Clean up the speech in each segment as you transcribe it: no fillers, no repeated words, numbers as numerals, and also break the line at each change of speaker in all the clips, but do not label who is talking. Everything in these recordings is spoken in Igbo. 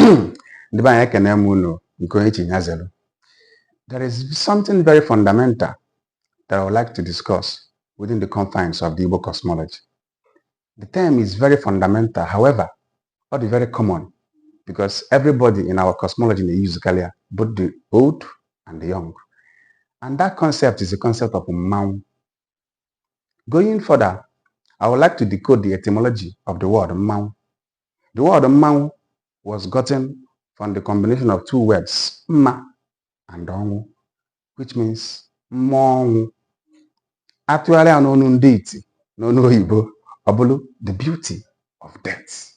Ndị be anyị, ekene m unu nke onye chi ya zelu. There is something very fundamental that I would like to discuss within the confines of the Igbo cosmology. The term is very fundamental, however, not very common because everybody in our cosmology na-use ya, both the old and the young. And that concept is the concept of mmanwụ. Going further, I would like to decode the etymology of the word mmanwụ. The word mmanwụ was gotten from the combination of two words, mma and ọnwụ, which means mmụọ ọnwụ. Atụgharị ya n'ọnụ ndị iti n'ọnụ oyibo, ọ bụrụ the beauty of death.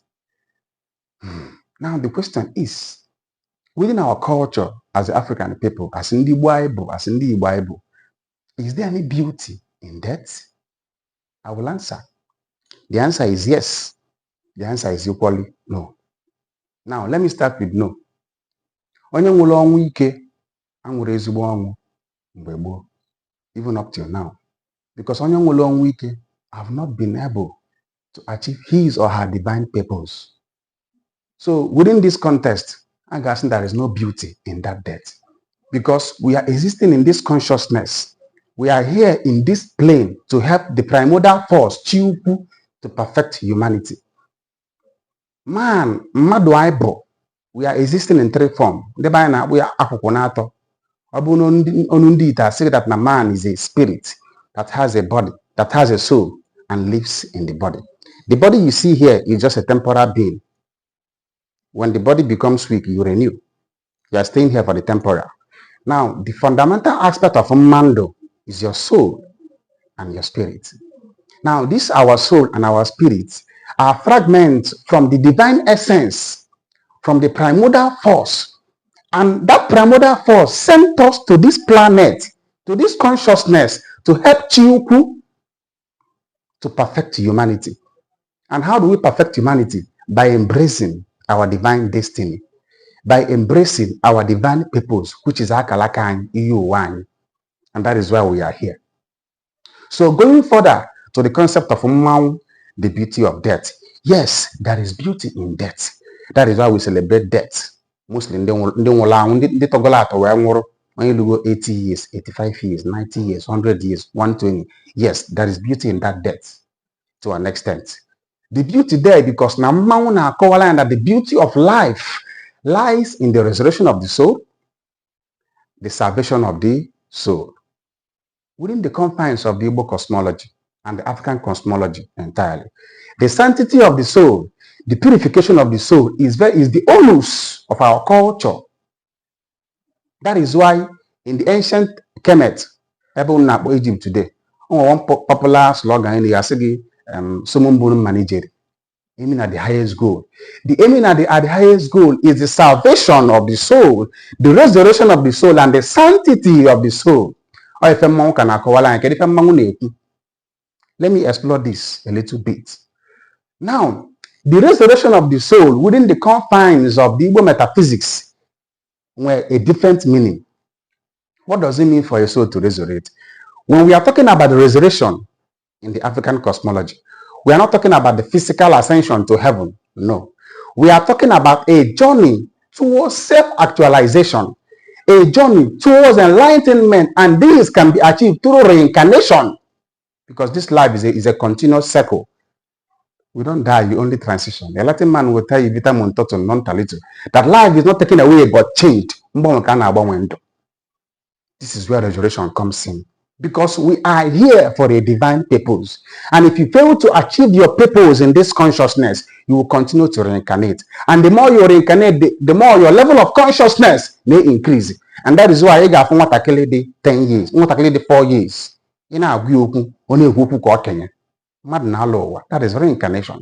Now the question is, within our culture as African people, as ndị Igbo anyị bụ, as ndị Igbo anyị bụ, is there any beauty in death? I will answer. The answer is yes. The answer is equally no. Now, let me start with no. Onye nwụrụ ọnwụ ike anwụrụ ezigbo ọnwụ mgbe gboo, even up till now. Because onye nwụrụ ọnwụ ike have not been able to achieve his or her divine purpose. So within this context, I guess there is no beauty in that death. Because we are existing in this consciousness. We are here in this plane to help the primordial force, Chukwu, to perfect humanity. Man, mmadụ anyị bụ, we are existing in three form. Ndị be anyị na-akpụ ya akwụkwọ n'atọ. Ọ bụ ọnụ ndị ite asị that na man is a spirit that has a body, that has a soul and lives in the body. The body you see here is just a temporal being. When the body becomes weak, you renew. You are staying here for the temporal. Now, the fundamental aspect of mmadụ is your soul and your spirit. Now, this our soul and our spirit are fragments from the divine essence, from the primordial force. And that primordial force sent us to this planet, to this consciousness, to help Chukwu to perfect humanity. And how do we perfect humanity? By embracing our divine destiny, by embracing our divine purpose, which is akalaka anyị, iyi ụwa anyị. And that is why we are here. So going further to the concept of mmanwụ, the beauty of death. Yes, there is beauty in death. That is why we celebrate death. Mostly ndị nwụrụ anwụ, ndị tọgọrọ atọ wee nwụrụ, onye lugo 80 years, 85 years, 90 years, 100 years, 120. Yes, there is beauty in that death to an extent. The beauty there, because na mmanwụ na-akọwara anyị that the beauty of life lies in the resurrection of the soul, the salvation of the soul. Within the confines of the Igbo cosmology and the African cosmology entirely, the sanctity of the soul, the purification of the soul is the onus of our culture. That is why in the ancient Kemet, ebe unu na-akpọ Egypt today, o nwere one popular slogan ya sị gị summum bonum manigere, aiming at the highest goal. The aiming at the highest goal is the salvation of the soul, the resurrection of the soul, and the sanctity of the soul. Ọ ife mmanwụ ka na-akọwara anyị. Kedu ife mmanwụ na-ekwu? Let me explore this a little bit. Now, the resurrection of the soul within the confines of the Igbo metaphysics nwere a different meaning. What does it mean for a soul to resurrect? When we are talking about the resurrection in the African cosmology, we are not talking about the physical ascension to heaven. No. We are talking about a journey towards self-actualization, a journey towards enlightenment, and this can be achieved through reincarnation because this life is a continuous circle. We don't die, you only transition. The Latin man will tell you, vita mutatur non talitur, that life is not taken away but changed. Mgbanwe ka a na-agbanwe ndụ. This is where resurrection comes in. Because we are here for a divine purpose. And if you fail to achieve your purpose in this consciousness, you will continue to reincarnate. And the more you reincarnate, the more your level of consciousness may increase. And that is why ị ga-afụ nwatakịrị dị 10 years, nwatakịrị dị 4 years. Ị na-agwa ya okwu, ọ na-ekwu okwu ka okenye. Mmadụ na-alụ ụwa. That is reincarnation.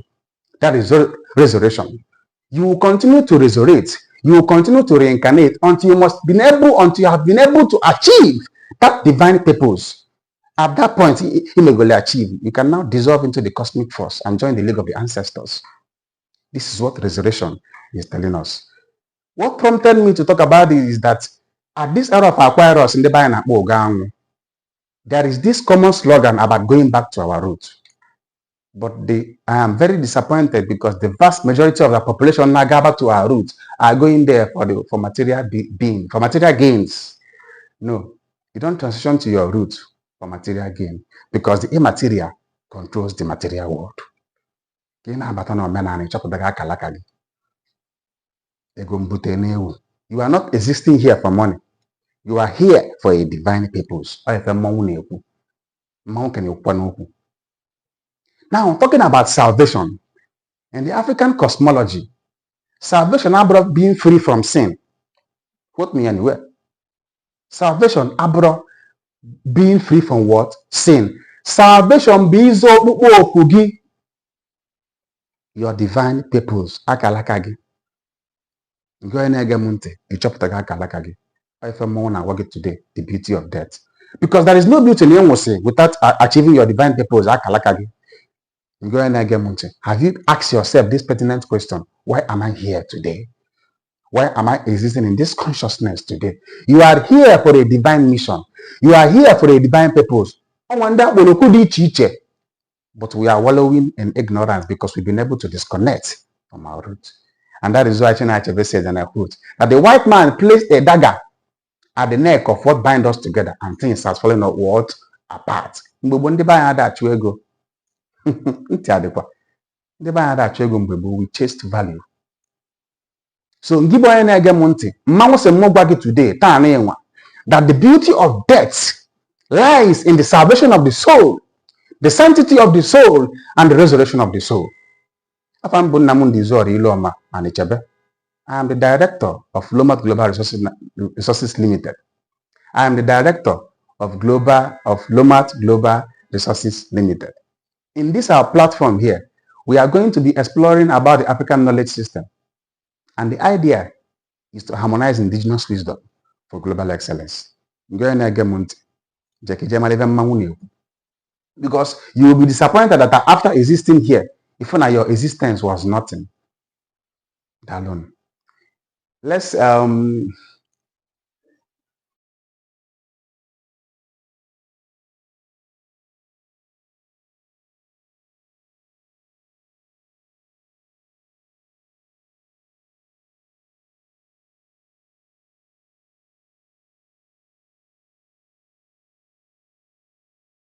That is resurrection. You will continue to resurrect. You will continue to reincarnate until you must be able, until you have been able to achieve that divine purpose. At that point, you may go achieve. You can now dissolve into the cosmic force and join the league of the ancestors. This is what resurrection is telling us. What prompted me to talk about this is that at this era of Aquarius in the Bible, there is this common slogan about going back to our roots. But I am very disappointed because the vast majority of the population now go back to our roots are going there for material being, for material gains. No, you don't transition to your root for material gain, because the immaterial controls the material world. Ka ị na-abata n'omenala, ịchọpụtaghị akalaka gị, ego mbute na-ewu. You are not existing here for money. You are here for a divine purpose. Ọ ife mmọnwụ na-ekwu, mmanwụ ka na-ekwukwa n'okwu. Now, talking about salvation in the African cosmology, salvation abụrụ being free from sin. Quote me anywhere. Salvation abụrụ being free from what? Sin. Salvation bụ ịzọ ọkpụkpọ oku gị, your divine purpose, akalaka gị. Nke onye na-ege m ntị, ịchọpụtaghị akalaka gị. Ọ ife mmọnwụ na-agwa gị today, the beauty of death, because there is no beauty na ịnwụsị without achieving your divine purpose, akalaka gị. Nke onye na-ege m ntị, have you asked yourself this pertinent question: Why am I here today? Why am I existing in this consciousness today? You are here for a divine mission. You are here for a divine purpose. Ọnwa ndị akpọrọ okwu dị iche iche, but we are wallowing in ignorance because we've been able to disconnect from our roots. And that is why Chinua Achebe says, and I quote, that the white man placed a dagger at the neck of what bind us together, and things has fallen what? Apart. Mgbe gboo, ndị be anyị ada achụ ego. Ntị adịkwa. Ndị be anyị ada achụ ego mgbe gboo. We chased value. So ngị bụ onye na-ege m ntị, mmanwụ sị m gwa gị today, taa na ịnwa, that the beauty of death lies in the salvation of the soul, the sanctity of the soul, and the resurrection of the soul. Afa m bụ Nnamdi Izuora Iluoma Anichebe. I am the director of Lomat Global Resources Limited. I am the director of Lomat Global Resources Limited. In this our platform here, we are going to be exploring about the African knowledge system. And the idea is to harmonize indigenous wisdom for global excellence. Ngị onye na-ege m ntị, jee ka ije mara ebe mmanwụ na-ekwu. Because you will be disappointed that after existing here, if na your existence was nothing. Daalụnụ. Let's